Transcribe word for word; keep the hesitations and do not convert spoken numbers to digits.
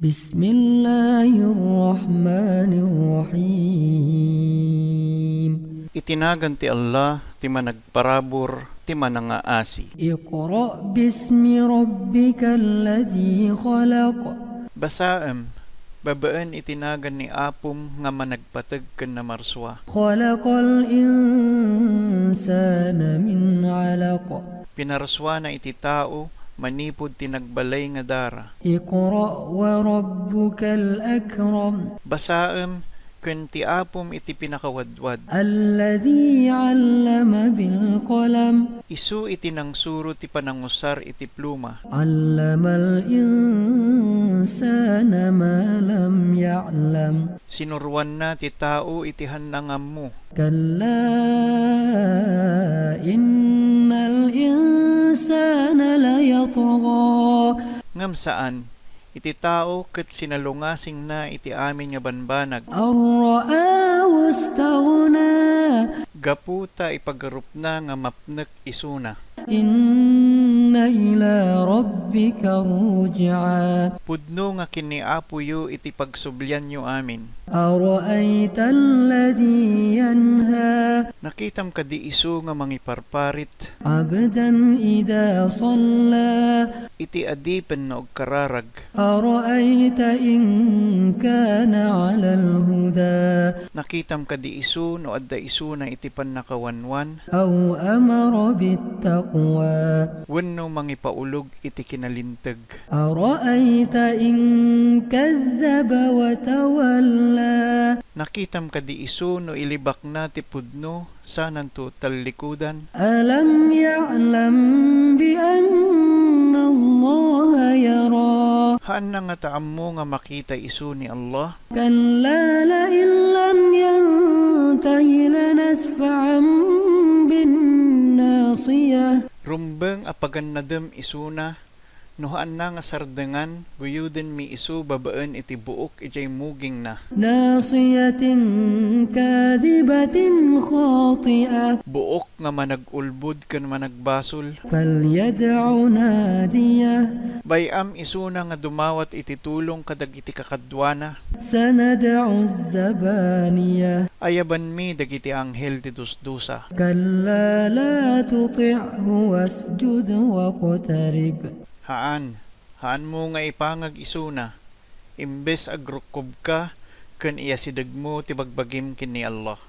بسم الله الرحمن الرحيم. Iti nagan ti Allah, ti Managparabur, ti Manangaasi. اقرأ باسم ربك الذي خلق. Basaem, babaen iti nagan ni Apom nga Managpateg ken Namarsua. خلق الإنسان من علق. Pinarsuana iti tao manipud ti nagbalay nga dara. اقرأ وربك الأكرم. Basaem ken ti Apom iti pinakawadwad. الذي علم بالقلم. Isu iti nangsuro ti panangusar iti pluma. علم الإنسان ما لم يعلم. Sinuroanna ti tao iti haanna nga ammo. كلا إن الإنسان ليطغى. Ngem saan, iti tao ket sinalungasingna iti amin nga banbanag. أن رآه استغنى. Gapu ta ipagarupna nga mapnek isuna. إن إلى ربك الرجعى. Pudno nga ken ni Apoyo iti pagsublianyo amin. أرأيت الذي ينهى. Nakitam kadi isu nga mangiparparit. عبدا إذا صلى. Iti adipen no agkararag. أرأيت إن كان على الهدى. Nakitam kadi isu no adda isuna iti pannakawanwan. أو أمر بالتقوى. Wenno mangipaulog iti kinalinteg. أرأيت إن كذب وتولى. Nakitam kadi isu no ilibakna ti pudno sananto tallikudan. ألم يعلم بأن الله يرى. Haanna ngata ammo nga makita isu ni Allah? كلا لئن لم ينته لنسفعا بالناصية. Rumbeng a pagannadem isuna, no haanna nga sardengan, guyodenmi isu babaen iti buok idiay mugingna. ناصية كاذبة خاطئة. Buok nga manag-ulbod ken managbasol. فليدع ناديه. Bay-am isuna nga dumawat iti tulong kadagiti kakaduana. سندع الزبانية. Ayabanmi dagiti anghel ti dusdusa. كلا لا تطعه واسجد واقترب. Haan, haanmo nga ipangag isuna, imbes agrukkobka ken iyasidegmo ti bagbagim ken ni Allah.